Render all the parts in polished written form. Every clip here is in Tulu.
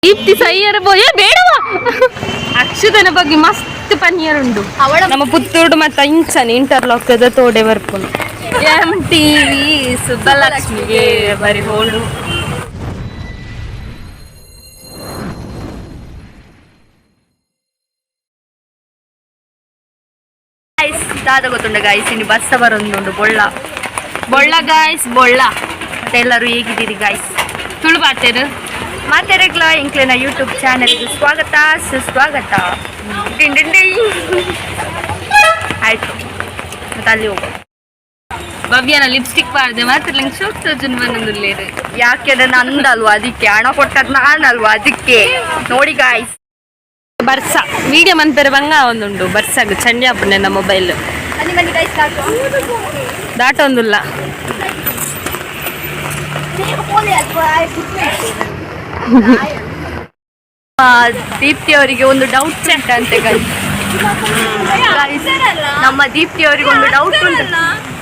ದೀಪ್ತಿ ಸೈಯರ ಬೋಯ ಬೇಡವಾ. ಅಕ್ಷತನ ಬಗ್ಗೆ ಮಸ್ತ್ ಪನ್ನೀರ್ ಉಂಡು. ನಮ್ಮ ಪುತ್ತೂರು ಮತ್ತು ಇಂಚನೆ ಇಂಟರ್ಲಾಕ್ ತೋಡೆ ಬರ್ಪುನು. ಎಂ ಟಿವಿ ಸುಬ್ಬಲಕ್ಷ್ಮಿಗೆ ಬರಿ ಹೋಳು. ಗೈಸ್, ದಾದ ಗೊತ್ತುಂಡ ಗಾಯ್ಸ್? ಇನ್ನು ಬಸ್ಸ ಬರೊಂದುಂಡು ಬೊಳ್ಳ. ಬೊಳ್ಳ ಗಾಯ್ಸ್, ಬೊಳ್ಳ. ಮತ್ತೆ ಎಲ್ಲರೂ ಹೇಗಿದ್ದೀರಿ ಗಾಯ್ಸ್? ತುಳು ಬಾತೇರು. ಮಾತೆರೆಗ್ಲ ಇಂಕ್ಲೆನ ಯೂಟ್ಯೂಬ್ ಚಾನೆಲ್ಗೆ ಸ್ವಾಗತ ಸುಸ್ವಾಗತ. ಡಿನ್ ಡಿನ್ ಡಿನ್. ಆಯ್ತು, ಮತ್ತೆ ಅಲ್ಲಿ ಹೋಗುವ. ಭವ್ಯನ ಲಿಪ್ಸ್ಟಿಕ್ ಪಾಡ್ದೆ ಮಾತ್ರ ನಂಗೆ ಶೋಕ್ ಸೋಜನ್ ಬಂದೊಂದುಲ್ಲೇರು. ಯಾಕೆ, ನಂದಲ್ವಾ? ಅದಕ್ಕೆ ಹಣ ಕೊಟ್ಟದ್ ನಾನಲ್ವಾ? ಅದಕ್ಕೆ ನೋಡಿ ಗಾಯ್ಸ್. ಬರ್ಸ ವಿಡಿಯೋ ಮನ್ಪೆರೆ ಬಂಗ ಒಂದುಂಡು. ಬರ್ಸಾಗ ಚಂಡಿ ಆಪುಂಡೆ ನನ್ನ ಮೊಬೈಲ್. ಬನ್ನಿ ಬನ್ನಿ ಗೈಸ್. ದಾಟೊಂದುಲ್ಲ. ದೀಪ್ತಿ ಅವರಿಗೆ ಒಂದು ಡೌಟ್ ಉಂಟಂತೆ ಗೈಸ್. ನಮ್ಮ ದೀಪ್ತಿ ಅವರಿಗೆ ಒಂದು ಡೌಟ್ ಉಂಟು.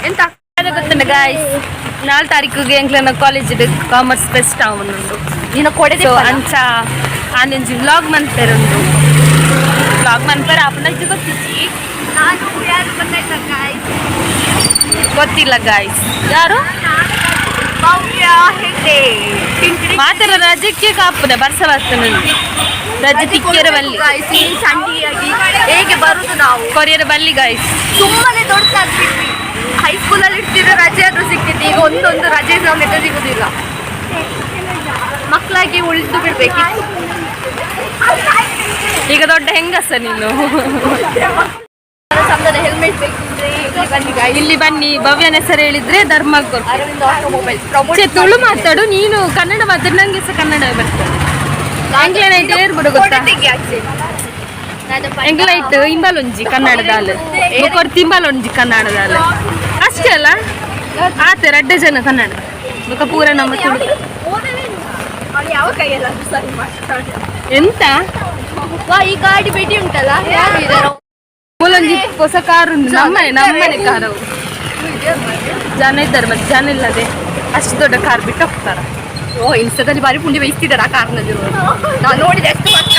ಎಂತ? ಅದ ಗೊತ್ತುಂಡ ಗಾಯ್ಸ್, 4 ತಾರೀಕಿಗೆ ಎಂಕ್ಲೆನ ಕಾಲೇಜ್ ಕಾಮರ್ಸ್ ಫೆಸ್ಟ್ ಆವೊಂದುಂಡು. ನೀನು ಕೊಡದೆ. ಸೊ ಅಂಚ ಆನೆಂಜಿ ವ್ಲಾಗ್ ಮನ್ಪೆರುಂಡು. ವ್ಲಾಗ್ ಮನ್ಪೆರೆ ಆಪುಂಡ ಇಜ್ಜಿ ಗೊತ್ತಿಜ್ಜಿ. ನಾನು ಯಾರು ಗೊತ್ತಾಯ್ತಾ ಗಾಯ್ಸ್? ಗೊತ್ತಿಲ್ಲ ಗಾಯ್ಸ್, ಯಾರು? ಭವ್ಯ ಹೆಗ್ಡೆ. ಮಾತರ ರಜಕ್ಕೆ ಕಾಪುನ ಬರ್ಸ ಬರ್ತನೆ ರಜೆ ತಿಕ್ಕಿಯರ ಬಲ್ಲಿ. ಗಾಯ್ಸ್, ಈ ಚಂಡಿಯಾಗಿ ಹೇಗೆ ಬರುದು ನಾವು? ಕೊರಿಯರ್ ಬಲ್ಲಿ ಗಾಯ್ಸ್. ಸುಮ್ಮನೆ ದೊಡ್ಡದಾಗ್ಬಿಟ್ವಿ. ಹೈಸ್ಕೂಲಲ್ಲಿ ಇರ್ತಿರೋ ರಜೆ ಆದ್ರೂ ಸಿಕ್ತಿತ್ತು. ಈಗ ಒಂದೊಂದು ರಜೆ ಸಮೇತ ಸಿಗುದಿಲ್ಲ. ಮಕ್ಕಳಾಗಿ ಉಳಿದು ಬಿಡ್ಬೇಕಿತ್ತು. ಈಗ ದೊಡ್ಡ ಹೆಂಗಸ ನೀನು. ಸಮುದಾಯ ಹೆಲ್ಮೆಟ್ ಬೇಕಿದ್ರೆ ಇಲ್ಲಿ ಬನ್ನಿ guys. ಇಲ್ಲಿ ಬನ್ನಿ. ಭವ್ಯನ ಹೆಸರು ಹೇಳಿದ್ರೆ ಧರ್ಮ ಕೊಡ್ತಾರೆ. Arvind automobile promote. ಛೆ, ತುಳು ಮಾತಾಡು ನೀನು. ಕನ್ನಡ ಮಾತಾಡು, ನಂಗೆ ಸಹ ಕನ್ನಡ ಬರ್ತದೆ. ಎಂಗ್ಲೇನಾಯ್ತು ಏರ್ಬಿಡು ಗೊತ್ತಾ? ಎಂಗ್ಲಾಯ್ತು ಇಂಬಲೊಂಜಿ ಕನ್ನಡದಾಲ್, ಬೊಕೊರ್ತಿ ಇಂಬಲೊಂಜಿ ಕನ್ನಡದಾಲ್, ಅಷ್ಟೇ ಅಲ್ಲ? ಆತ ರಡ್ಡೆ ಜನ ಕನ್ನಡ, ಬೊಕ ಪೂರ ನಮ್ಮ ತುಳು. ಯಾವ ಕೈಯಲ್ಲ ಸರಿ ಮಾಡ್ತಾಳೆ. ಎಂತ? ವಾ, ಈ ಗಾಡಿ ಭೇಟಿ ಉಂಟಲ್ಲ, ಯಾರು ಇದಾರೋ? ಮೂಲೊಂಜಿ ಹೊಸ ಕಾರ್ ಉಂಟು. ನಮ್ಮನೆ ನಮ್ಮನೆ ಕಾರು. ಜನ ಇದ್ದಾರೆ ಮತ್ತೆ. ಜನ ಇಲ್ಲದೆ ಅಷ್ಟು ದೊಡ್ಡ ಕಾರ್ ಬಿಟ್ಟು ಹೋಗ್ತಾರ? ಓ, ಇನ್ಸ್ಟಾದಲ್ಲಿ ಬಾರಿ ಪುಂಡಿ ಬೇಯಿಸ್ತಿದ್ದಾರೆ ಆ ಕಾರ್ನಲ್ಲಿ. ನಾನು ನೋಡಿದೆ. ಅಷ್ಟು ಪಕ್ಕ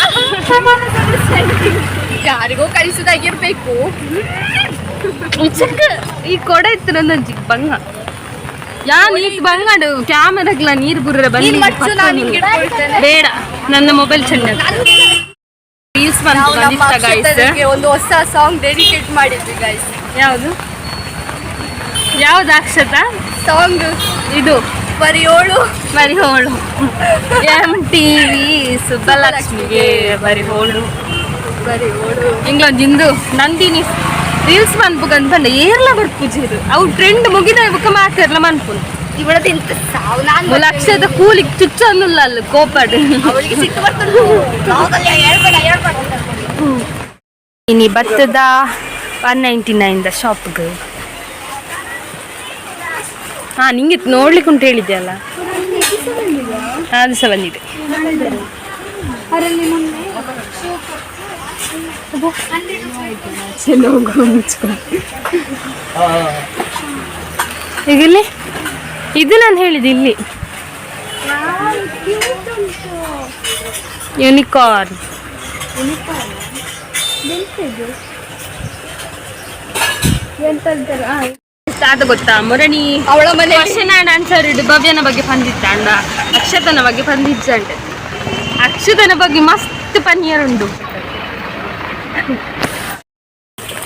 ಯಾರಿಗೋ ಕಳಿಸುದಾಗಿರ್ಬೇಕು. ಚಿಕ್ಕ ಈ ಕೊಡ ಇತ್ತು ನಂದೊಂಜಿ ಬಂಗ. ಯಾ ನೀಕ್ ಬಂಗಾಡು ಕ್ಯಾಮರಾಗ್ಲ ನೀರು ಬುರ್ರೆ ಬನ್ನಿ. ನೀನ್ ಮಚ್ಚು, ನಾನ್ ಹಿಂಗ್ ಹಿಡ್ಕೊಳ್ತೇನೆ. ಬೇಡ, ನನ್ನ ಮೊಬೈಲ್ ಚೆಂದ. ರೀಲ್ಸ್ ನಾವು ನಮ್ಮ ಬಂತು ಗೈಸ್. ಅಕ್ಷತನಿಗೆ ಒಂದು ಹೊಸ ಸಾಂಗ್ ಡೆಡಿಕೇಟ್ ಮಾಡಿದ್ವಿ ಗೈಸ್. ಯಾವುದು ಯಾವುದು ಅಕ್ಷತ? ಸಾಂಗ್. ಇದು. ಬರೀ ಏಳು. ಬರಿ ಹೋಳು. ಎಂ ಟಿವಿ ಸುಬ್ಬಲಕ್ಷ್ಮಿಗೆ ಬರಿ ಹೋಳು. ಬರೀ ಏಳು. ಇಂಗ್ಲೊಂದು ಇಂದು ನಂದಿನಿ ರೀಲ್ಸ್ ಮನ್ಪುಗಂತ ಪಂಡ ಏರ್ಲ ಬರ್ಪುಜಿರು. ಅವು ಟ್ರೆಂಡ್ ಮುಗಿದ ಬುಕ್ಕ ಮಾತಿರ್ಲ ಮನ್ಪುನು. ಇವಳದ್ದು ಎಂತ ಸಾವು ನಾನು. ಮೂಲ ಅಕ್ಷದ ಕೂಲಿಗೆ ಚುಚ್ಚೊಂದುಲ್ಲ ಅಲ್ಲ ಕೋಪಾಡು. ಅವಳಿಗೆ ಸಿಟ್ಟು ಬರ್ತುಂಟು. ನಾವಲ್ಲಿ ಹೇಳ್ಬೇಡ ಹೇಳ್ಬೇಡ ಅಂತ ಅನ್ಕೊಂಡು. ಇನಿ ಬತ್ತದ 199 the ಶಾಪ್ಗೆ. ಹಾ, ನಿಂಗೆ ನೋಡ್ಲಿಕ್ಕೆ ಉಂಟು ಹೇಳಿದ್ಯಲ್ಲ, ಅದು ಸಹ ಬಂದಿದೆ. ಚೆನ್ನೋಗು ಮುಚ್ಕೊ. ಈಗ ಇಲ್ಲಿ ಇದು ನಾನು ಹೇಳಿದ್ದು ಇಲ್ಲಿ ಯೂನಿಕಾರ್ನ್. ಅದು ಗೊತ್ತಾ ಮುರಣಿ? ಅವಳ ಮನೆ. ಕ್ವಶನ್ ಅಂಡ್ ಆನ್ಸರ್ ಇಡು. ಭವ್ಯನ ಬಗ್ಗೆ ಪಂದಿತ್ತ ಅಂಡ ಅಕ್ಷತನ ಬಗ್ಗೆ ಪಂದಿಜ್ಜಂಡೆ. ಅಕ್ಷತನ ಬಗ್ಗೆ ಮಸ್ತ್ ಪನ್ನೀರ್ ಉಂಡು.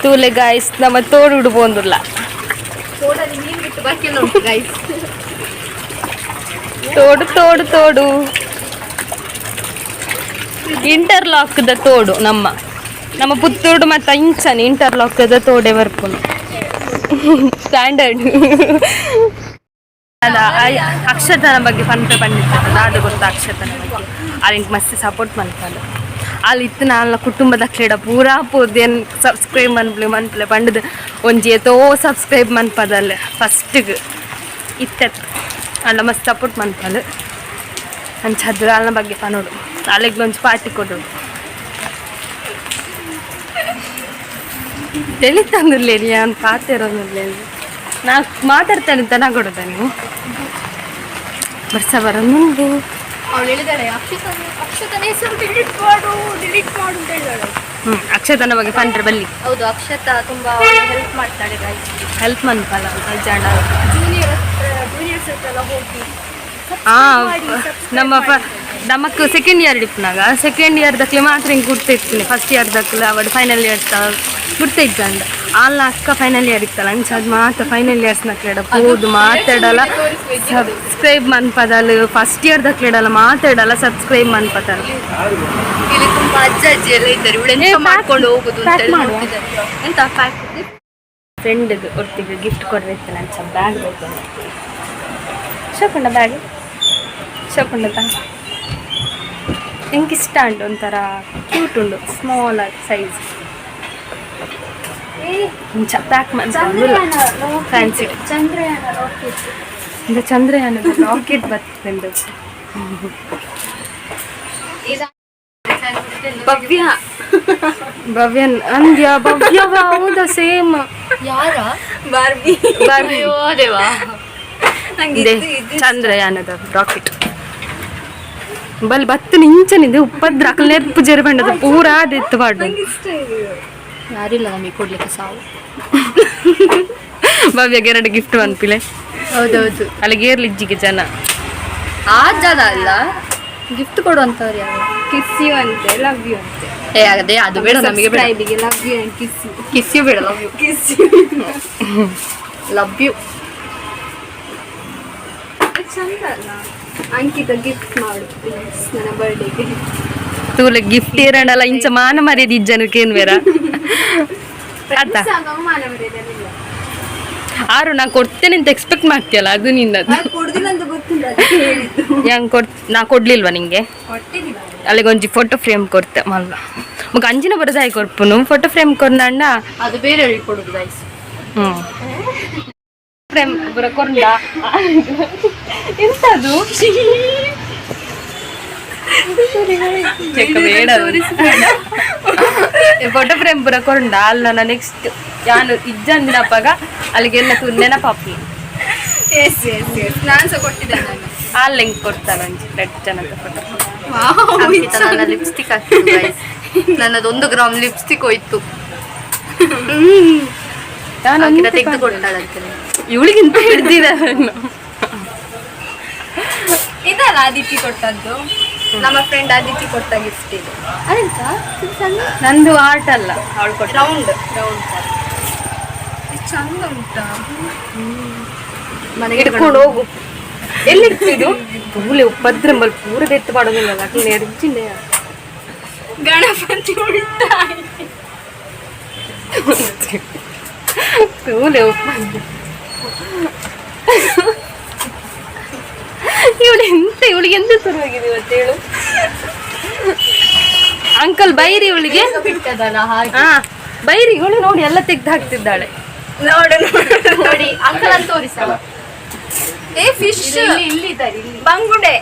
ತೂಲೆ ಗಾಯ್ಸ್, ನಮ್ಮ ತೋಡು ಉಡುಪೊಂದುಲ್ಲ. ತೋಡಲ್ಲಿ ಮೀನು ಬಿಟ್ಟು ಬಾಕಿ ಎಲ್ಲ ಉಂಟು ಗೈಸ್. ತೋಡು ತೋಡು ತೋಡು, ಇಂಟರ್ಲಾಕ್ the ತೋಡು. ನಮ್ಮ ನಮ್ಮ ಪುತ್ತೂರು ಮತ್ತು ಇಂಚನೆ ಇಂಟರ್ಲಾಕ್ the ತೋಡೆ ಬರ್ಪುನು ಸ್ಟ್ಯಾಂಡರ್ಡ್ ಅಲ್ಲ. ಅಕ್ಷತನ ಬಗ್ಗೆ ಪನ್ಪೆ ಪಂಡಿತ್ತದ ಅದು ಗೊತ್ತಾ? ಅಕ್ಷತನ ಬಗ್ಗೆ ಅಲ್ಲಿ ಮಸ್ತ್ ಸಪೋರ್ಟ್ ಮನ್ಪಲ್ಲ. ಅಲ್ಲಿ ಇತ್ತು ನಾಲ್ನ ಕುಟುಂಬದ ಕ್ಲೇಡ ಪೂರಾ ಪೋದೇನ್ ಸಬ್ಸ್ಕ್ರೈಬ್ ಮನ್ಪ್ಲೆ ಮನ್ಪ್ಲೆ ಪಂಡದು ಒಂಜಿ ಏತೋ ಸಬ್ಸ್ಕ್ರೈಬ್ ಮನ್ಪದಲ್ಲ ಫಸ್ಟಿಗೆ ಇತ್ತೆತ್ ಅಲ್ಲ. ಮಸ್ತ್ ಸಪೋರ್ಟ್ ಮನ್ಪಲು. ಅಂಚ ಅಲ್ನ ಬಗ್ಗೆ ಪನೋಡು. ಅಲ್ಲಿಗೆ ಒಂಜಿ ಪಾರ್ಟಿ ಕೊಡೋಡು. ತೆಲಿತಂದಿರ್ಲೇನಿ ನಾನು ಪಾತಿರೋದಿರ್ಲೇನಿ. ನಾ ಮಾತಾಡ್ತೇನೆ ತನ ಕೊಡುದ ನೀವು. ಬರ್ಸ ಬರೋದುಂಡು. ಅವಳು ಹೇಳಿದಾಳೆ, ಅಕ್ಷತನ ಅಕ್ಷತನ ಹೆಸರು ಡಿಲೀಟ್ ಮಾಡು, ಡಿಲೀಟ್ ಮಾಡು ಅಂತ ಹೇಳಿದಾಳೆ. ಅಕ್ಷತನ ಬಗ್ಗೆ ಪಂಡ್ರೆ ಬಲ್ಲಿ. ಹೌದು, ಅಕ್ಷತಾ ತುಂಬಾ ಹೆಲ್ಪ್ ಮಾಡ್ತಾಳೆ ಗೈಸ್. ಹೆಲ್ಪ್ ಮನ್ಪಲ್ಲ ಜನ. ಜೂನಿಯರ್ ಜೂನಿಯರ್ಸ್ ಹತ್ರ ಎಲ್ಲ ಹೋಗಿ ಆ ನಮ್ಮ ನಮಕ್ ಸೆಕೆಂಡ್ ಇಯರ್ ಇಪ್ಪನಾಗ ಸೆಕೆಂಡ್ ಇಯರ್ ದಕ್ಲೆ ಮಾತ್ರ ಹಿಂಗೆ ಗುರ್ತ ಇರ್ತೀನಿ. ಫಸ್ಟ್ ಇಯರ್ ದಕ್ಲೆ ಅವಡು ಫೈನಲ್ ಇಯರ್ ಗುರ್ತ ಇದ್ದಂಡ. ಅಲ್ಲ ಅಕ್ಕ ಫೈನಲ್ ಇಯರ್ ಇತ್ತಲ್ಲ, ಅಂಚ ಅದು ಮಾತ್ರ ಫೈನಲ್ ಇಯರ್ಸ್ ನಕ್ಲೆಡ ಪೋದು ಮಾತಾಡಲ್ಲ, ಸಬ್ಸ್ಕ್ರೈಬ್ ಮನ್ಪದಲ್. ಫಸ್ಟ್ ಇಯರ್ ದಕ್ಲೆಡಲ್ಲ ಮಾತಾಡಲ್ಲ, ಸಬ್ಸ್ಕ್ರೈಬ್ ಮನ್ಪದಲ್. ಇಲ್ಲಿ ತುಂಬಾ ಅಜ್ಜ ಅಜ್ಜಿ ಎಲ್ಲ ಇದ್ದಾರೆ. ಇವಳು ಏ, ಎಂತ pack- ಮಾಡ್ಕೊಂಡು ಹೋಗುದು ಅಂತ pack ಹೇಳಿ ಮಾಡುವ? ನೋಡ್ತಿದ್ದಾರೆ. ಎಂತ ಪ್ಯಾಕ್? ಫ್ರೆಂಡ್ಗೆ ಒಟ್ಟಿಗೆ ಗಿಫ್ಟ್ ಕೊಡ್ಬೇಕು. ಅಂಚ ಬ್ಯಾಗ್ ಬೇಕು. ಶೋಕುಂಡ ಬ್ಯಾಗ್ ಶೋಕುಂಡತ ಎಂಕ್ ಇಷ್ಟ ಉಂಟು. ಒಂಥರ ಕ್ಯೂಟ್ ಉಂಡು, ಸ್ಮಾಲ್ ಆಗಿ ಸೈಜ್. ಇಂಚ ಪ್ಯಾಕ್ ಫ್ಯಾನ್ಸಿ. ಚಂದ್ರಯಾನ ರಾಕೆಟ್. ಇಂದ ಚಂದ್ರಯಾನದ ರಾಕೆಟ್ ಬರ್ತದೆ. ಭವ್ಯ. ಭವ್ಯನ್ ಅಂದ್ಯ? ಭವ್ಯ, ಹೌದಾ? ಸೇಮ್. ಯಾರ? ಬಾರ್ಬಿ. ಬಾರ್ಬಿ. ದೇವಾ. ಇದೆ ಚಂದ್ರಯಾನದ ರಾಕೆಟ್. ಬಲ್ ಬತ್ತು ನಿಂಚನಿದೆ ಉಪ್ಪದ್ರ ಅಕಲ್ ನೆರ್ಪು ಜೆರು ಬಂಡದ ಪೂರಾ ಅದೆತ್ತು ಪಾಡು. ಯಾರಿಲ್ಲ ನಮಗೆ ಕೊಡ್ಲಿಕ್ಕೆ ಸಾವು. ಭವ್ಯಗೆ ಎರಡು ಗಿಫ್ಟ್ ಅನ್ಪಿಲೆ. ಹೌದೌದು. ಅಲ್ಲಿಗೆ ಏರ್ಲಿಜ್ಜಿಗೆ ಜನ. ಆ ಜನ ಅಲ್ಲ, ಗಿಫ್ಟ್ ಕೊಡುವಂತವ್ರು ಯಾರು? ಕಿಸ್ you ಅಂತೆ, ಲವ್ you ಅಂತೆ. ಏ ಅದೇ ಅದು ಬೇಡ ನಮಗೆ, ಬೇಡ. ಸಬ್ಸ್ಕ್ರೈಬಿಗೆ love you and kiss you. Kiss you ಬೇಡ, love you. Kiss you. Love you. ಚಂದ ಅಲ್ಲ? ಅಂಕಿತ, ಗಿಫ್ಟ್ ಮಾಡು ಪ್ಲೀಸ್ ನನ್ನ ಬರ್ಡೇಗೆ. ತೂಲೆ ಗಿಫ್ಟ್ ಏರಣಲ್ಲ, ಇಂಚ ಮಾನ ಮರ್ಯಾದೆ ಇಜ್ಜನಕ್ಕೆ ಏನ್ ಬೇರ ಆತ. ಅವಮಾನ ಮರ್ಯಾದೆಲ್ಲ. ಆರು ನಾ ಕೊಡ್ತೇನೆ ಅಂತ ಎಕ್ಸ್ಪೆಕ್ಟ್ ಮಾಡ್ತೀಯಲ್ಲ, ಅದು ನಿನ್ನದು. ನಾನು ಕೊಡುದಿಲ್ಲ ಅಂತ ಗೊತ್ತಿಲ್ಲ, ಅದಕ್ಕೆ ಹೇಳಿದ್ದು. ಹೆಂಗ್ ಕೊಡ್? ನಾ ಕೊಡ್ಲಿಲ್ವಾ ನಿಂಗೆ? ಕೊಟ್ಟಿದ್ದೀನಿ. ಅಲ್ಲಿಗೆ ಒಂಜಿ ಫೋಟೋ ಫ್ರೇಮ್ ಕೊಡ್ತೆ ಮಲ್ಲ ಮಗ ಅಂಜಿನ ಬರೋದಾಯಿ ಕೊರ್ಪುನು ಫೋಟೋ ಫ್ರೇಮ್ ಕೊರ್ನಂಡ. ಅದು ಬೇರೆ ಹೇಳಿ ಕೊಡುದು ಗೈಸ್. ಹ್ಮ್ ಫ್ರೇಮ್ ಬರ ಕೊರ್ಂಡ ಎಂತದು ಚೆಕ್ಕ ಬೇಡ. ಫೋಟೋ ಫ್ರೇಮ್ ಪೂರ ಕೊರ್ಂಡ ಅಲ್ಲ, ನನ್ನ ನೆಕ್ಸ್ಟ್ ಯಾನು ಇಜ್ಜಂದಿನಪ್ಪಾಗ ಅಲ್ಲಿಗೆಲ್ಲ ನೆನಪಾಪಿ. ಎಸ್ ಎಸ್ ಎಸ್, ನಾನು ಸಹ ಕೊಟ್ಟಿದ್ದೇನೆ ನಾನು. ಆ ಲಿಂಕ್ ಕೊಡ್ತಾನೆ ಒಂಜಿ ರೆಡ್ ಜನದ ಫೋಟೋ. ಅಂಕಿತ ನನ್ನ ಲಿಪ್ಸ್ಟಿಕ್ ಹಾಕಿದ್ದು ಗೈಸ್. ನನ್ನದು 1 ಗ್ರಾಮ್ ಲಿಪ್ಸ್ಟಿಕ್ ಹೋಯ್ತು. ನಾನು ಅಂಕಿತ ತೆಗೆದುಕೊಡ್ತಾಳಂತೆ. ಇವಳಿಗಿಂತ ಹಿಡ್ದಿದ್ದಾನೆ. ಇದಲ್ಲ ಆದಿತಿ ಕೊಟ್ಟದ್ದು, ನಮ್ಮ ಫ್ರೆಂಡ್ ಆದಿತಿ ಕೊಟ್ಟ ಗಿಫ್ಟ್ ಇದು. ಅದೆಂತ? ನಂದು ಆರ್ಟ್ ಅಲ್ಲ, ಅವಳು ಕೊಟ್ಟ. ರೌಂಡ್ ರೌಂಡ್ ಚಂದ ಉಂಟಾ? ಮನೆಗೆ ಹಿಡ್ಕೊಂಡು ಹೋಗು. ಎಲ್ಲಿ ಇದು ತೂಲೆ ಉಪದ್ರಂಬಲ್ ಪೂರ ಎತ್ತು ಮಾಡೋದಿಲ್ಲ ಅಟ್ಲೆ ಎರ್ಜಿಂಡೆ. ಗಣಪತಿ ಉಂಟಾ? ತೂಲೆ ಉಪದ್ರ. ಇವಳು ಎಂತ, ಇವಳಿಗೆ ಎಂತ ಶುರುವಾಗಿದೆ ಇವತ್ತು ಹೇಳು. ಅಂಕಲ್ ಬೈರಿ ಇವಳಿಗೆ. ಬಿಟ್ಟದಲ್ಲ ಹಾಗೆ. ಹಾ ಬೈರಿ. ಇವಳು ನೋಡಿ ಎಲ್ಲ ತೆಗ್ದು ಹಾಕ್ತಿದ್ದಾಳೆ. ನೋಡು ನೋಡು. ನೋಡಿ, ಅಂಕಲ್ ಅಂತ ತೋರಿಸಲ್ಲ. ಏ ಫಿಶ್. ಇಲ್ಲಿ ಇಲ್ಲಿ ಇದ್ದಾರೆ, ಇಲ್ಲಿ. ಬಂಗುಡೆ.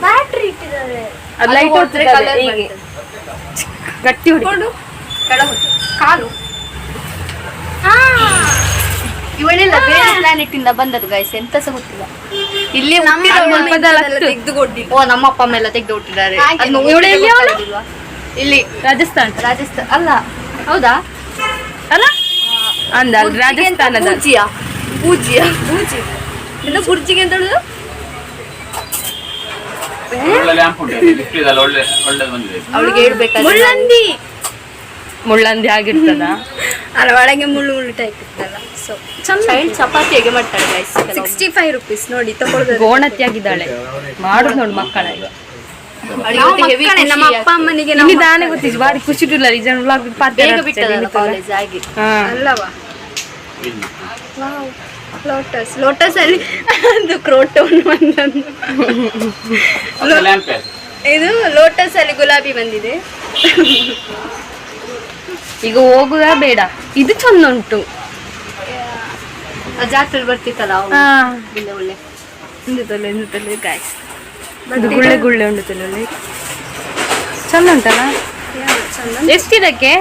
ಬ್ಯಾಟ್ರಿ ಇಟ್ಟಿದ್ದಾರೆ. ಅದು ಲೈಟ್ ಹೊಡ್ದ್ರೆ colour ಹೀಗೆ ಗಟ್ಟಿ ಹೊಡಿ. ಕೊಡು. ಕೆಳಗೆ ಕಾಲು. ಇವಳೆಲ್ಲ ಬೇರೆ ಪ್ಲಾನೆಟ್ ಇಂದ ಬಂದದ್ದು ಗೈಸ್, ಎಂತ ಸಹ ಗೊತ್ತಿಲ್ಲ. ಇಲ್ಲಿ ಹುಟ್ಟಿದವಳು. ಮುಲ್ಪದ ಲತ್ತು. ತೆಗೆದು ಕೊಡ್ಲಿಲ್ಲ. ಓ, ನಮ್ಮ ಅಪ್ಪ ಅಮ್ಮ ಎಲ್ಲ ತೆಗೆದು ಹುಟ್ಟಿದ್ದಾರೆ. ಹಾಗೆ. ಅದನ್ನ ಇವಳು ಎಲ್ಲಿ ಅವಳು? ಗೊತ್ತಾಗುದಿಲ್ವಾ? ಇಲ್ಲಿ. ರಾಜಸ್ಥಾನ. ರಾಜಸ್ಥಾನ ಅಲ್ಲ, ಹೌದಾ? ಅಲ್ಲ ಅಂದ ಅಲ್ಲಿ ರಾಜಸ್ಥಾನದ. ಪೂಜಿಯಾ ಪೂಜಿಯಾ ಪೂಜಿ ಇನ್ನು ಬುರ್ಜಿಗೆ ಅಂತ ಹೇಳುದು. ಒಳ್ಳೆ ಲ್ಯಾಂಪ್ ಉಂಟು, ಲಿಫ್ಟ್ ಇದೆಲ್ಲ ಒಳ್ಳೆ ಒಳ್ಳೆದು ಬಂದಿದೆ. ಅವಳಿಗೆ ಹೇಳ್ಬೇಕಾದ್ರೆ ಮುಳ್ಳಂದಿ. ಮುಳ್ಳಂದಿ ಆಗಿರ್ತದ. ಅಲ್ಲ, ಒಳಗೆ ಮುಳ್ಳು ಮುಳ್ಳು ಟೈಪ್ ಇತ್ತಲ್ಲ, ಸೊ ಚಂದ. ಚೈಲ್ಡ್ ಚಪಾತಿ ಹೇಗೆ ಮಾಡ್ತಾಳೆ ಗೈಸ್. 65 ರುಪೀಸ್ ನೋಡಿ, ತಗೊಳ್ಬೇಕು. ಗೋಣತಿಯಾಗಿದ್ದಾಳೆ, ಮಾಡುದು ನೋಡು ಮಕ್ಕಳ. ನಾವು ಮಕ್ಕಳೇ, ನಮ್ಮ ಅಪ್ಪ ಅಮ್ಮನಿಗೆ ನಾವು ನಿಧಾನ ಗೊತ್ತಿದ್ದು ಬಾರಿ ಖುಷಿ ಇಲ್ಲ ಈ ಜನ ವ್ಲಾಗ್. ಬೇಗ ಬಿಟ್ಟದಲ್ಲ ಕಾಲೇಜ್ ಆಗಿ. ಅಲ್ಲವಾ? ಲೋಟಸ್, ಲೋಟಸ್ ಅಲ್ಲಿ ಅದು ಕ್ರೋಟೋನ್ ಬಂದದ್ದು. ಲ್ಯಾಂಪ್. ಇದು ಲೋಟಸ್ ಅಲ್ಲಿ ಗುಲಾಬಿ ಬಂದಿದೆ. ಈಗ ಹೋಗುದಾ ಬೇಡ? ಇದು ಚಂದ ಉಂಟು. ಆ ಜಾತ್ರೆ ಬರ್ತಿತ್ತಲ್ಲ ಅವು. ಒಳ್ಳೆ ಒಳ್ಳೆ. ಒಂದು ತೊಲೆ, ಒಂದು ತೊಲೆ ಗಾಯ್ಸ್, ಇದು ಗುಳ್ಳೆ ಗುಳ್ಳೆ ಉಂಟು ತೊಲೆ, ಚಂದ ಉಂಟಲ್ಲ? ಚಂದ. ಎಷ್ಟಿದಕ್ಕೆ?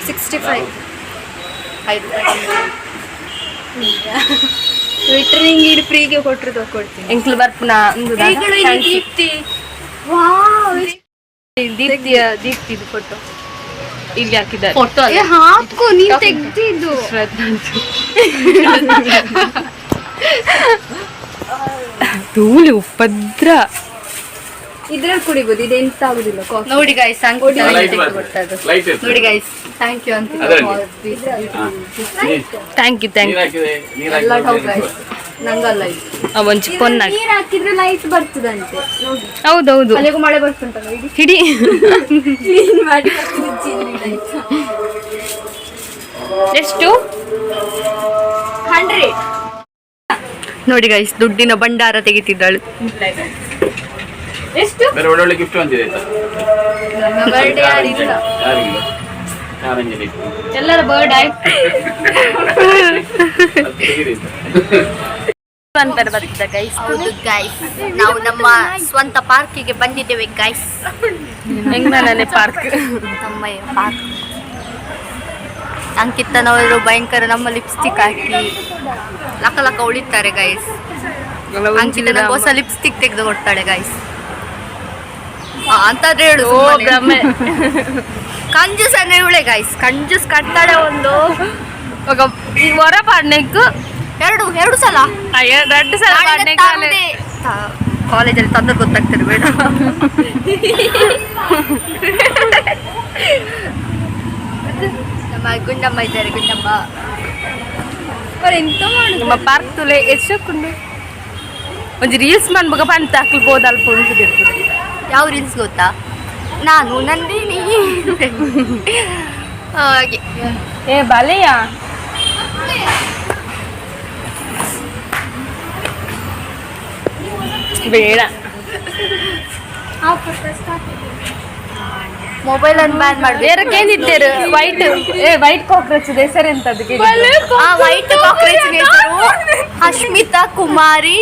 65. 5 ರೂಪಾಯಿ. ಬಿಟ್ರೆ ನಿಂಗೆ ಇದು ಫ್ರೀಗೆ ಕೊಟ್ಟರು ತಗೊಳ್ತೀನಿ. ಎಂಕ್ಲು ಬರ್ಪುನ ಒಂದು ದೀಪ್ತಿ, ವಾವ್. ದೀಪ್ತಿಯ, ದೀಪ್ತಿದು ಫೋಟೋ ಇಲ್ಲಿ ಹಾಕಿದ್ದಾರೆ. ಫೋಟೋ. ಏ ಹಾಕು, ನೀನ್ ತೆಗ್ದಿದ್ದು. ಧೂಳಿ ಉಪದ್ರ. ಇದ್ರಲ್ಲಿ ಕುಡಿಬೋದು, ಇದು ಎಂತ ಆಗುದಿಲ್ಲ ಕಾಫಿ. ನೋಡಿ ಗೈಸ್. ಲೈಟ್ ಬರ್ತದೆ, ಲೈಟ್ ಇರ್ತದೆ. ನೋಡಿ ಗೈಸ್, thank you ಅಂತ. ಅದರಲ್ಲಿ. ಹಾ. Thank you, thank ನೀರ್ you. ಹಾಕಿದೆ, ನೀರ್ ಎಲ್ಲ ಹಾಕಿದ್ರೆ ಗೈಸ್, ನಂಗಲ್ಲ ಇದು. ಒಂಚು ಪೊನ್ನಾಗಿ. ನೀರ್ ಹಾಕಿದ್ರೆ ಲೈಟ್ ಬರ್ತದಂತೆ ನೋಡಿ. ಹೌದೌದು. ಅಲ್ಲಿಗೂ ಮಳೆ ಬರ್ತುಂಟಲ್ಲ ಇಡೀ. ಹಿಡಿ. ಕ್ಲೀನ್ ಮಾಡಿ ಲೈಟ್. ಎಷ್ಟು? 100. ನೋಡಿ ಗೈಸ್, ದುಡ್ಡಿನ ಭಂಡಾರ ತೆಗಿತಿದ್ದಾಳು. ಎಷ್ಟು? ಬೇರೆ ಒಳ್ಳೊಳ್ಳೆ ಗಿಫ್ಟ್ ಬಂದಿದೆ ಆಯ್ತಾ? ನನ್ನ ಬರ್ಡೇ ಯಾರಿಲ್ಲ. ಯಾರಿಲ್ಲ, ಕಾರಂಜಿ light. ಎಲ್ಲರ ಬರ್ಡ್ ಆಯ್ತು. ಅದು ತೆಗೀರಿ ಆಯ್ತಾ? ಅಂತಾರೆ ಬರ್ತದೆ ಗೈಸ್. ಹೌದು ಗೈಸ್, ನಾವು ನಮ್ಮ ಸ್ವಂತ ಪಾರ್ಕಿಗೆ ಬಂದಿದ್ದೇವೆ ಗೈಸ್. ಹೆಂಗ್ ಪಾರ್ಕ್? ನಮ್ಮ ಪಾರ್ಕ್. ಅಂಕಿತನವರು ಭಯಂಕರ ನಮ್ಮ ಲಿಪ್ಸ್ಟಿಕ್ ಹಾಕಿ ಲಕ ಲಕ ಉಳಿತಾರೆ ಗೈಸ್. ಅಂಕಿತ ನಂಗೆ ಹೊಸ ಲಿಪ್ಸ್ಟಿಕ್ ತೆಗೆದು ಕೊಡ್ತಾಳೆ ಗೈಸ್ ಅಂತಾದ್ರೆ ಹೇಳು ಓ ಸುಮ್ಮನೆ. ಭ್ರಮೆ. ಕಂಜೂಸ್ ಅಂದ್ರೆ ಇವಳೆ ಗೈಸ್, ಕಂಜೂಸ್ ಕಟ್ತಾಳೆ ಒಂದು. ఒక ಹೊರ ಪಾಡ್ನೆಕ್ಕು. ಎರಡು ಎರಡು ಸಲ. ಎರಡು ಸಲ ಪಾಡ್ನೆಕ್. ಕಾಲೇಜಲ್ಲಿ ತಂದ್ರೆ ಗೊತ್ತಾಗ್ತದೆ, ಬೇಡ. ನಮ್ಮ ಗುಂಡಮ್ಮ ಇದ್ದಾರೆ, ಗುಂಡಮ್ಮ. ಅವ್ರು ಎಂತ ಮಾಡುದು? ನಮ್ಮ ಪಾರ್ಕ್ ತುಲೆ ಎಷ್ಟಕ್ಕುಂಡು ಒಂಜಿ ರೀಲ್ಸ್ ಮನ್ಬಗ ಪಂತ ಹಾಕ್ಲಿ ಅಲ್ಪ ಉಂಟು. ಯಾವ ರೀಲ್ಸ್ ಗೊತ್ತಾ? ನಾನು ನಂದಿನಿ ಹಾಗೆ. ಏ ಬಲೆಯ. ಬೇಡ. ಮೊಬೈಲ್ ಅನ್ನು ಬ್ಯಾನ್ ಮಾಡ್ಬೇಕು. ಬೇರೆ ವೈಟ್, ಏ ವೈಟ್ ಕಾಕ್ರೋಚ್ ಹೆಸರು ಎಂತ ಅದಕ್ಕೆ? ಆ ವೈಟ್ ಕಾಕ್ರೋಚ್ ಹೆಸರು ಅಶ್ಮಿತಾ ಕುಮಾರಿ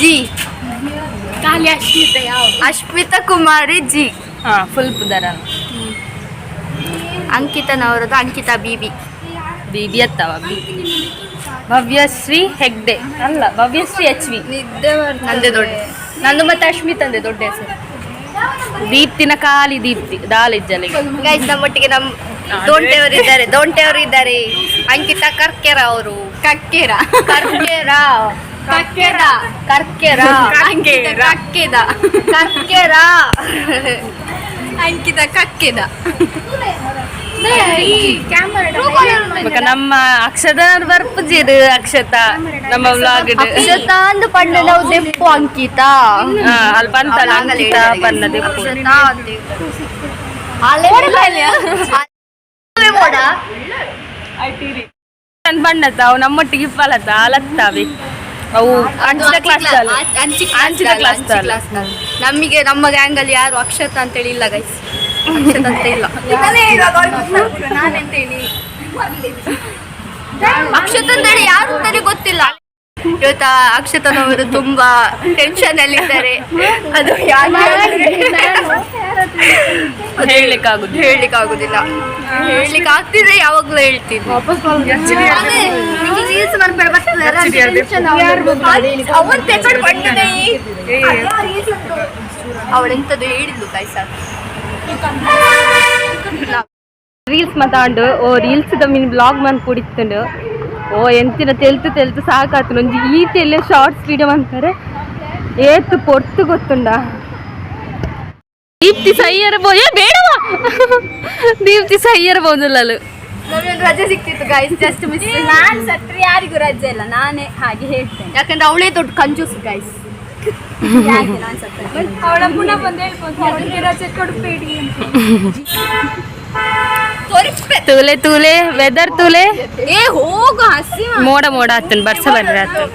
ಜಿ. ಖಾಲಿ ಅಶ್ಮಿತ ಯಾವ? ಅಶ್ಮಿತಾ ಕುಮಾರಿ ಜಿ. ಹಾ, ಫುಲ್ ಪುದರ. ಅಂಕಿತನವರದ್ದು ಅಂಕಿತಾ ಬಿಬಿ. ಬಿಬಿ ಅತ್ತವ ಬಿ. ಭವ್ಯಶ್ರೀ ಹೆಗ್ಡೆ ಅಲ್ಲ, ಭವ್ಯಶ್ರೀ ಎಚ್ ವಿ. ನಿದ್ದೆ ಬರ್ತದೆ. ನಂದೇ ದೊಡ್ಡ, ನಂದು ಮತ್ತೆ ಅಶ್ಮಿತ್ ಅಂದೆ ದೊಡ್ಡ ಹೆಸರು. ದೀಪ್ತಿನ ಖಾಲಿ ದೀಪ್ತಿ ದಾಲಿಜ್ಜಲಿಗೆ. ಗೈಸ್, ನಮ್ಮೊಟ್ಟಿಗೆ ನಮ್ಮ ದೋಂಟೆಯವರು ಇದ್ದಾರೆ, ದೋಂಟೆಯವರು ಇದ್ದಾರೆ. ಅಂಕಿತಾ ಕರ್ಕೆರ ಅವರು. ಕಕ್ಕೇರ. ಕರ್ಕೆರ, ಕಕ್ಕೆರ, ಕರ್ಕೆರ. ಅಂಕಿತ ಕಕ್ಕೆದ. ಕರ್ಕೆರ. ಅಂಕಿತ ಕಕ್ಕೆದ. ಬೊಕ ನಮ್ಮ ಅಕ್ಷತ ಬರ್ಪುಜಿರು, ಅಕ್ಷತಾ ನಮ್ಮ ವ್ಲಾಗ್. ಅಕ್ಷತಾ ಅಂದು ಪಂಡ ನಾವು ದೆಪ್ಪು ಅಂಕಿತಾ. ಅಲ್ಪ ಅಂತಲ್ಲ, ಅಂಕಿತಾ ಬಣ್ಣ ದೆಪ್ಪು. ಅಕ್ಷತಾ ಅಂದೆ. ಅಲೆ ಮೋಡ. ನನ್ ಬಣ್ಣದ ಅವು ನಮ್ಮೊಟ್ಟಿಗೆ ಇಪ್ಪಲತ್ತ ಅಲತ್ತಾವೆ ಅವು ಅಂಚಿನ ಕ್ಲಾಸ್, ಅಂಚಿನ ಕ್ಲಾಸ್. ನಮಗೆ ನಮ್ಮ ಗ್ಯಾಂಗ್ ಅಲ್ಲಿ ಯಾರು ಅಕ್ಷತಾ ಅಂತೇಳಿ ಇಲ್ಲ ಗೈಸ್, ಅಕ್ಷತಾ ಅಂತ ಇಲ್ಲ. ನಾನೆಂತ ಹೇಳಿ? ಅಕ್ಷತಾ ಅಂತೇಳಿ ಯಾರು ಅಂತಾನೆ ಗೊತ್ತಿಲ್ಲ. ಇವತ್ತ ಅಕ್ಷತನವರು ತುಂಬಾ ಟೆನ್ಷನ್ ಅಲ್ಲಿ ಇದ್ದಾರೆ. ಅದು ಯಾಕೆ ಅಂದ್ರೆ ಹೇಳಲಿಕ್ಕೆ ಆಗುದು ಹೇಳಲಿಕ್ಕೆ ಆಗುದಿಲ್ಲ. ಹೇಳಲಿಕ್ಕೆ ಆಗ್ತಿದ್ರೆ ಯಾವಾಗ್ಲೂ ಹೇಳ್ತೀನಿ. ಅದೇ, ನಿಂಗೆ reels ಮಾಡ್ಬೇಡ ಬರ್ತದೆ. ಅವನ್ ತೆಗೊಂಡು ಬಂದಿದೆ. ಅವಳೆಂತದ್ದು ಹೇಳಿದ್ಲು ಕಾಯ್ಸ. ರೀಲ್ಸ್ ಮಾತಾಂಡು ಓ ರೀಲ್ಸ್ ದ ಮಿನಿ ಬ್ಲಾಗ್ ಮನ್ ಕುಡಿತ್ತಂಡು. ಓ ಎಂತಿನ ತೆಲ್ತು ತೆಲ್ತು ಸಾಕಾತು. ಒಂಜಿ ಈ ತೆಲ್ಲ ಶಾರ್ಟ್ಸ್ ವಿಡಿಯೋ ಅಂತಾರೆ ಏತು ಪೊರ್ತು ಗೊತ್ತುಂಡ. ದೀಪ್ತಿ ಸೈಯರ್ ಬೋ, ಏ ಬೇಡವಾ, ದೀಪ್ತಿ ಸೈಯರ್ ಬೋದುಲ್ಲಲು. ನಮಗೆ ರಜೆ ಸಿಕ್ತಿತ್ತು ಗೈಸ್, ಜಸ್ಟ್ ಮಿಸ್. ನಾನ್ ಸತ್ರೆ ಯಾರಿಗೂ ರಜೆ ಇಲ್ಲ, ನಾನೇ ಹಾಗೆ ಹೇಳ್ತೇನೆ. ಯಾಕಂದ್ರೆ ಅವಳೇ ದೊಡ್ಡ ಕಂಜೂಸ್ ಗೈಸ್. ಯಾಕೆ ನಾನ್ ಸತ್ರೆ? ಅವಳ ಪುನಃ ಬಂದು ಹೇಳ್ಬೋದು ಅವಳಿಗೆ ರಜೆ ಕೊಡಬೇಡಿ ಅಂತ. ತೂಲೆ ತೂಲೆ ವೆದರ್ ತೂಲೆ. ಏ ಹೋಗು, ಹಸಿ. ಮೋಡ ಮೋಡ ಆತನ್, ಬರ್ಸ ಬರ್ರ ಆತನ್.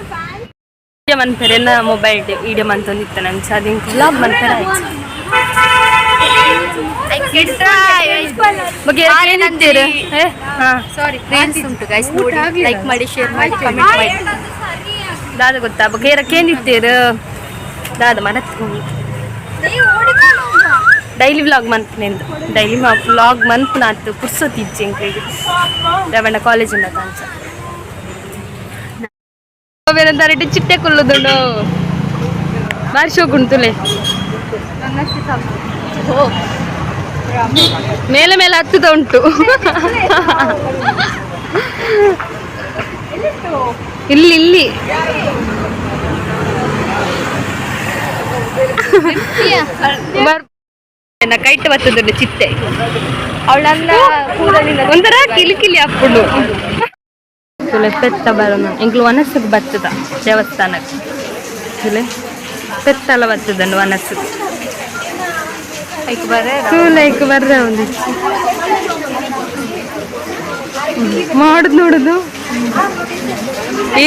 ಮನ್ಪೆರೆ ಮೊಬೈಲ್ ವಿಡಿಯೋ ಮಂತೊಂದಿತ್ತ ನಂಚ ಅದಿಂಕ್ ವ್ಲಾಗ್ ಮನ್ಪೆರೆ ಆಯ್ತು. ಬಗ್ಗೆ ಏನಿತ್ತೀರು? ಏ ಹಾ. ಸಾರಿ, ರೀಲ್ಸ್ ಉಂಟು ಗೈಸ್, ನೋಡಿ, ಲೈಕ್ ಮಾಡಿ, ಶೇರ್ ಮಾಡಿ, ಕಮೆಂಟ್ ಮಾಡಿ. ದಾದ ಗೊತ್ತಾ ಬಗ್ಗೆ ಕೇಂದಿತ್ತೀರು ದಾದ ಮರತ್. ಡೈಲಿ ವ್ಲಾಗ್ ಮನ್ಪನೆಂದು, ಡೈಲಿ ವ್ಲಾಗ್ ಮನ್ಪುನಾತು ಪುರ್ಸೊತ್ತಿಜ್ಜಿ ಎಂಕ್ಲೆಗ್ ರವಣ ಕಾಲೇಜಿಂದ ಕಾಂಚ. ಬೇರೆ ಚಿಟ್ಟೆ ಕುಲ್ಲುದುಂಡು ಬಾರಿ ಶೋಕ್ ಉಂಟುಲೆ. ಮೇಲೆ ಮೇಲೆ ಹತ್ತುತ್ತ ಉಂಟು. ಇಲ್ಲಿ ಇಲ್ಲಿ ಕೈಟ್ ಬರ್ತದುಂಡು ಚಿಟ್ಟೆ. ಅವಳನ್ನ ಕೂದಲಿನ ಒಂಥರ ಕಿಲಿ ಕಿಲಿ ಹಾಕೊಂಡು ತುಲೆ ಪೆತ್ತ ಬರೋಣ. ಎಂಕ್ಲು ವನಸ್ಸಿಗೆ ಬರ್ತದ ದೇವಸ್ಥಾನಕ್ಕೆ. ತುಲೆ ಪೆತ್ತಲ ಬರ್ತದನ್ನು ವನಸ್ಸಿಗೆ. ಐಕ್ ಬರೇ. ತೂಲೈಕ್ ಬರ್ರೆ ಒಂದು ಮಾಡುದು ನೋಡುದು.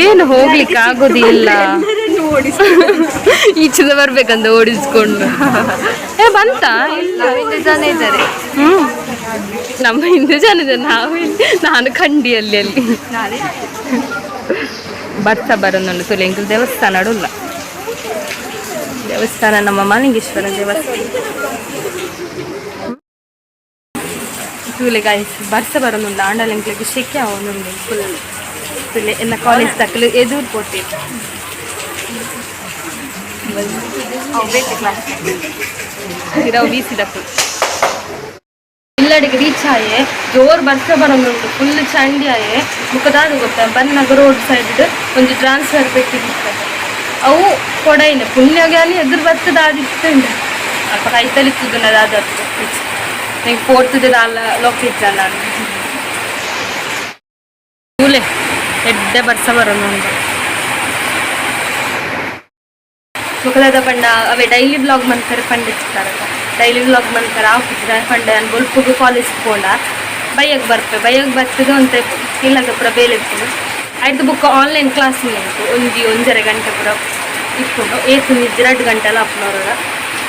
ಏನು ಹೋಗ್ಲಿಕ್ಕೆ ಆಗೋದಿಲ್ಲ, ಈಚೆದ ಬರ್ಬೇಕಂತ ಓಡಿಸ್ಕೊಂಡು. ಏ ಬಂತ. ಹಿಂದೆ ಜನ ಇದ್ದಾರೆ. ಹ್ಮ್, ನಮ್ಮ ಹಿಂದೆ ಜನ ಇದ್ದಾರೆ. ನಾವು ನಾನು ಖಂಡಿಯಲ್ಲಿ ಅಲ್ಲಿ ಬರ್ತಾ ಬರೋದುಂಟು. ತುಲೆ ಎಂಕುಲು ದೇವಸ್ಥಾನ ಅಡುಲ್ಲ. ದೇವಸ್ಥಾನ ನಮ್ಮ ಮಾಲಿಂಗೇಶ್ವರ ದೇವಸ್ಥಾನ. ತೂಲೆ ಗಾಯ್ಸ್, ಬರ್ಸ ಬರೋದುಂಡು. ಆಂಡಲ ಎಂಕ್ಲೆಗ್ ಶೆಕೆ ಅವನುಂಡು ಫುಲ್. ತುಲೆ ಎನ್ನ ಕಾಲೇಜ್ ತಕ್ಕಲು ಎದುರು ಪೋತೆ. ಅವು ಬೇಕು ಕ್ಲಾಸ್. ಇರವು ಬೀಸಿದಕ್ಕಲು ಇಲ್ಲಡಿಗೆ ರೀಚ್ ಆಯೆ. ಜೋರ್ ಬರ್ಸ ಬರೋದುಂಟು, ಫುಲ್ ಚಂಡಿ ಆಯೆ. ಮುಖದಾದ ಗೊತ್ತಾ, ಬನ್ನಗ ರೋಡ್ ಸೈಡ್ ಒಂಜಿ ಟ್ರಾನ್ಸ್ಫರ್ ಪೆಟ್ಟಿಗೆ ಅವು ಕೊಡೈನೆ ಪುಣ್ಯಗಾನಿ ಎದುರು ಬರ್ತದ ಆದಿತ್ತುಂಡು. ಅಲ್ಪ ಕೈತಲಿತ್ತುದು ದಾದತ್ತು ನಂಗೆ ಪೋರ್ತುದ ದಾಲ ಲೊಕಿಜ್ಜಲ್ಲ. ತೂಲೆ ಎಡ್ಡೆ ಬರ್ಸ ಬರೋದುಂಟು. ಮುಖದಾದ ಪಂಡ ಅವೇ ಡೈಲಿ ಬ್ಲಾಗ್ ಮನ್ಪೆರೆ ಪಂಡಿತ್ತಾರಲ್ಲ, ಡೈಲಿ ಬ್ಲಾಗ್ ಮನ್ಪೆರೆ ಆಪುಜಿ. ಪಂಡ ನಾನು ಬೊಲ್ಪುಗು ಕಾಲೇಜ್ ಪೋಂಡ ಬೈಯಗ್ ಬರ್ಪೆ. ಬೈಯಗ್ ಬರ್ತದೆ ಒಂತೆ ಇಲ್ಲಗ ಪೂರ ಬೇಲೆ ಇಪ್ಪುಂಡು. ಐದು ಬುಕ್ ಆನ್ಲೈನ್ ಕ್ಲಾಸ್ ಉಂಟು. ಒಂಜಿ 1.5 ಗಂಟೆ ಪೂರ ಇಪ್ಪುಂಡು. ಏತ್ ಒಂಜಿ 2 ಗಂಟೆಲ ಆಪುನವರ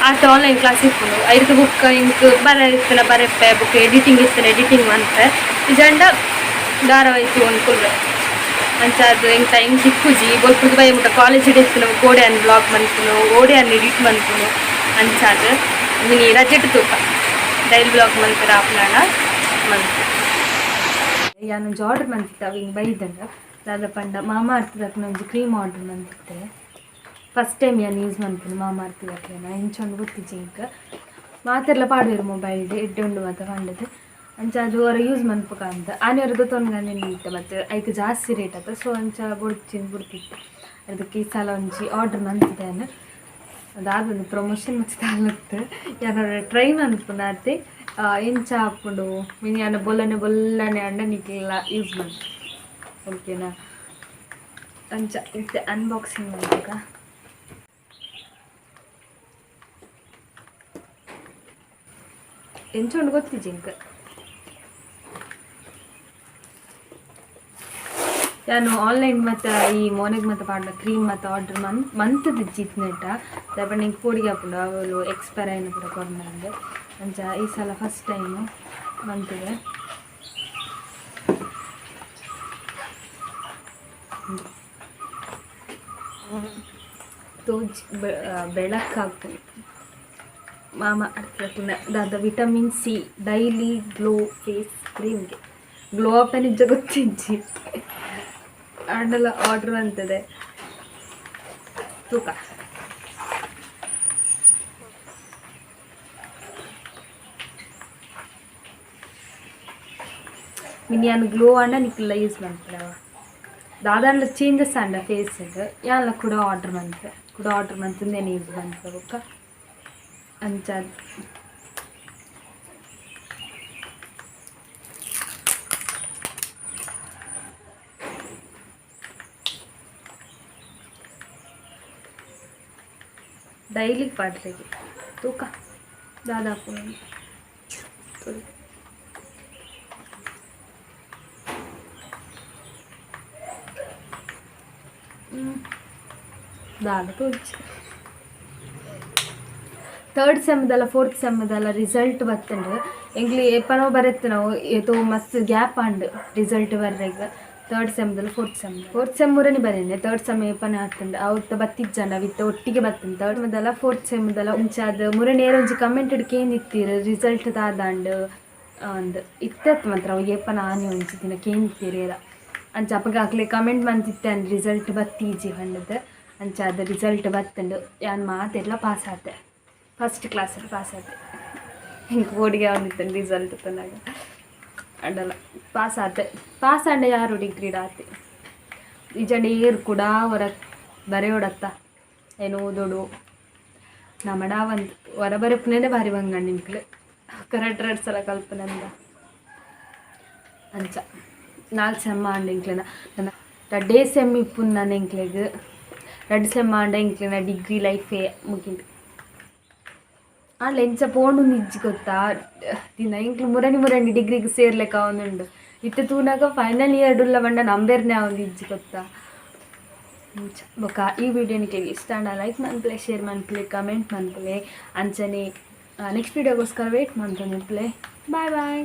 ಆತ ಆನ್ಲೈನ್ ಕ್ಲಾಸ್ ಇಪ್ಪುಂಡು. ಐದು ಬುಕ್ ಇಂಕ್ ಬರ ಇತ್ತಿನ ಬರೆಪ್ಪೆ, ಬುಕ್ ಎಡಿಟಿಂಗ್ ಇತ್ತಿನ ಎಡಿಟಿಂಗ್ ಮನ್ಪೆ, ಇಜಂಡ ಧಾರಾವಾಹಿ ತೂವೊಂದು ಕುಲ್ವೆ. ಅಂಚ ಅದು ಎಂಕ್ ಟೈಮ್ ಸಿಕ್ಕುಜಿ. ಬೊಲ್ಪುದು ಬೈ ಮುಟ್ಟ ಕಾಲೇಜ್ ಇತ್ತಿನ ಓಡೆ ಅನ್ ಬ್ಲಾಗ್ ಮನ್ಪುನು, ಓಡೆ ಅನ್ ಎಡಿಟ್ ಮನ್ಪುನು. ಅಂಚಾದ್ ಮಿನಿ ರಜೆಟ್ ತೂಪ, ಡೈಲಿ ಬ್ಲಾಗ್ ಮನ್ಪೆರೆ ಆಪುನಂಡ ಮನ್ಪು. ಯಾನೊಂಜಿ ಆರ್ಡರ್ ಮಂತಿತ್ತೆ, ಅವು ಹಿಂಗೆ ಬೈದಂಡ. ದಾದ ಪಂಡ ಮಾಮಾ ಅರ್ತದಕ್ನ ಒಂಜಿ ಕ್ರೀಮ್ ಆರ್ಡರ್ ಮಂತಿತ್ತೆ. ಫಸ್ಟ್ ಟೈಮ್ ಯಾನ್ ಯೂಸ್ ಮನ್ಪುನು ಮಾಮಾ ಅರ್ತದಕ್ಲೆನ. ಇಂಚ ಉಂಡು ಗೊತ್ತಿಜ್ಜಿ ಎಂಕ್. ಮಾತೆರ್ಲ ಪಾಡುವೆರ್ ಮೊಬೈಲ್ಡ್, ಎಡ್ಡೆ ಉಂಡು ಮಾತ ಪಂಡದು. ಅಂಚ ಅದು ಹೊರ ಯೂಸ್ ಮನ್ಪುಕ ಅಂತ ಆನೆವರೆಗೆ ತೊನ್ಗಂದೆ ಇತ್ತೆ. ಮತ್ತು ಐಕ್ ಜಾಸ್ತಿ ರೇಟ್ ಆತ. ಸೊ ಅಂಚ ಬೊಡ್ಚಿನ್ ಬುಡ್ತಿತ್ತು. ಅದಕ್ಕೆ ಈ ಸಲ ಒಂಜಿ ಆರ್ಡರ್ ಮಂತಿದ್ದೇನೆ. ಅದಾದೊಂದು ಪ್ರಮೋಷನ್ ಮತ್ತು ತಾಲತ್ತು ಯಾರು ಟ್ರೈ ಮನ್ಪುನ ಅತ್ತೆ. ಎಂಚ ಆಪುಂಡು ಮಿನಿ ಯಾನ ಬೊಲ್ಲನೆ ಬೊಲ್ಲನೆ ಅಂಡ ನಿಕ್ಲೆಲ್ಲ ಯೂಸ್ ಮನ್ಪು, ಓಕೆನಾ? ಅಂಚ ಇತ್ತೆ ಅನ್ಬಾಕ್ಸಿಂಗ್ ಮನ್ಪುಗ. ಎಂಚ ಉಂಡು ಗೊತ್ತಿಜ್ಜಿ ಎಂಕ್. ನಾನು ಆನ್ಲೈನ್ ಮತ್ತು ಈ ಮೋನೆಗ್ ಮತ್ತು ಪಾಡ್ನ ಕ್ರೀಮ್ ಮತ್ತು ಆರ್ಡರ್ ಮಂತದಿಜ್ಜಿ ಇತ್ನೆಟ. ದಾಯೆ ನಿಂಗೆ ಪೋಡಿಗೆ ಆಪುಂಡು, ಅವಳು ಎಕ್ಸ್ಪೈರ್ ಆಯಿನ ಪೂರ ಕೊರ್ನಂದು. ಅಂಚ ಈ ಸಲ ಫಸ್ಟ್ ಟೈಮು ಮಂತದೆ. ತೋಜ್ ಬೆಳಕಾಗ್ತದೆ. ಮಾಮ ಅರ್ಥ ದಾದ vitamin C daily glow face ಕ್ರೀಮ್ಗೆ. Glow up ನಿಜ ಗೊತ್ತಿಜ್ಜಿ. ಆಂಡಲ ಆರ್ಡರ್ ಅಂತದೆ ತೂಕ. ಮಿನಿ ಗ್ಲೋ ಆಂಡ ನಿಕ್ಲ ಯೂಸ್ ಮನ್ಪುನವ ದಾದಾಂಡ ಚೇಂಜಸ್ ಆಂಡ ಫೇಸ್ ಯಾನ್ಲ ಕೂಡ ಆರ್ಡರ್ ಮನ್ಪೆ. ಕೂಡ ಆರ್ಡರ್ ಮಂತಂದೇನೆ ಯೂಸ್ ಮನ್ಪೆ ಬೊಕ್ಕ. ಅಂಚ ಡೈಲಿ ಪಾಡ್ರೆಗೆ ತೂಕ ದಾದಾಪು ದಾದ ತೋಜಿ. ಥರ್ಡ್ ಸೆಮ್ದಲ್ಲ ಫೋರ್ತ್ ಸೆಮ್ದಲ್ಲ ರಿಸಲ್ಟ್ ಬತ್ತಂಡು. ಎಂಕ್ಲೆ ಏಪನೋ ಬರೆತ್ತು ನಾವು. ಏತೋ ಮಸ್ತ್ ಗ್ಯಾಪ್ ಆಂಡ್ ರಿಸಲ್ಟ್ ಬರ್ರೆಗ್. ಥರ್ಡ್ ಸೆಮ್ದಲ್ಲ ಫೋರ್ತ್ ಸೆಮ್, ಫೋರ್ತ್ ಸೆಮ್ ಮುರನಿ ಬರೇನೆ. ಥರ್ಡ್ ಸೆಮ್ ಏಪನೆ ಆತಂಡು ಅವತ್ತ ಬತ್ತಿಜ್ಜಂಡ ಅವಿತ್ತ ಒಟ್ಟಿಗೆ ಬತ್ತಂಡು. ಥರ್ಡ್ ಸೆಮ್ದಲ್ಲ ಫೋರ್ತ್ ಸೆಮ್ದಲ್ಲ ಒಂಚಾದ ಮುರನೇರ ಒಂಜಿ ಕಮೆಂಟೆಡ್ ಕೇಂದಿತ್ತೀರ್ ರಿಸಲ್ಟ್ ದಾದಾಂಡ್ ಅಂದ್. ಇತ್ತತ್ ಮಾತ್ರ ಅವು ಏಪನ ಆನೆ ಒಂಜಿ ದಿನ ಕೇಂದಿತ್ತೀರ್ ಏರ. ಅಂಚ ಅಪಗ ಅಕ್ಲೆ ಕಮೆಂಟ್ ಮಂತಿತ್ತೆ ರಿಸಲ್ಟ್ ಬತ್ತೀಜಿ ಪಂಡದು. ಅಂಚ ಅದು ರಿಸಲ್ಟ್ ಬತ್ತುಂಡು. ಯಾನ್ ಮಾತೆರ್ಲ ಪಾಸ್ ಆತೆ, ಫಸ್ಟ್ ಕ್ಲಾಸಲ್ಲಿ ಪಾಸ್ ಆತೆ. ಹಿಂಗೆ ಓಡಿಗೆ ಬಂದಿತ್ತು ರಿಸಲ್ಟ್ ತನಾಗ. ಅಂಡಲ ಪಾಸ್ ಆತೆ. ಪಾಸ್ ಆಂಡ ಯಾರು ಡಿಗ್ರಿ ಆತೆ. ನಿಜಂಡ ಏರ್ ಕೂಡ ಹೊರ ಬರೆಯೋಡತ್ತ ಏನು ಓದೋಡು ನಮಡ ಒಂದು ಹೊರ ಬರೆಪುನೇ ಭಾರಿ ಬಂಗಂಡು ನಿಂಕ್ಲು ಕರೆಕ್ಟ್ ರಡ್ ಸಲ ಕಲ್ಪನಂದ. ಅಂಚ ನಾಲ್ಕು ಸೆಮ್ಮ ಆಂಡ ಎಂಕ್ಲೆನ ನನ್ನ ರಡ್ಡೇ ಸೆಮ್ ಇಪ್ಪುನ್ ನಾನು ಎಂಕ್ಲೆಗ್ ರಡ್ಡು ಸೆಮ್ ಆಂಡ ಎಂಕ್ಲೆನ ಡಿಗ್ರಿ ಲೈಫೇ ಮುಗಿಂಡು. ಆಂಡ್ಲ ಎಂಚ ಪೋಂಡು ಇಜ್ಜಿ ಗೊತ್ತಾ ದಿನ ಎಂಕ್ಲು ಮುರಣಿ ಮುರಣಿ ಡಿಗ್ರಿಗೆ ಸೇರ್ಲೆಕ್ಕ ಒಂದುಂಡು. ಇತ್ತೆ ತೂನಾಗ ಫೈನಲ್ ಇಯರ್ ಉಲ್ಲ ಬಂಡ ನಂಬೇರ್ನೆ ಒಂದು ಇಜ್ಜಿ ಗೊತ್ತಾ. ಅಂಚ ಬೊಕ ಈ ವಿಡಿಯೋ ನಿಕ್ಲೆಗ್ ಇಷ್ಟ ಆಂಡ ಲೈಕ್ ಮನ್ಪುಲೆ, ಶೇರ್ ಮನ್ಪುಲೆ, ಕಮೆಂಟ್ ಮನ್ಪುಲೆ. ಅಂಚನೆ ನೆಕ್ಸ್ಟ್ ವಿಡಿಯೋಗೋಸ್ಕರ ವೇಟ್ ಮಂತೊಂದಿಪ್ಪುಲೆ. Bye boy.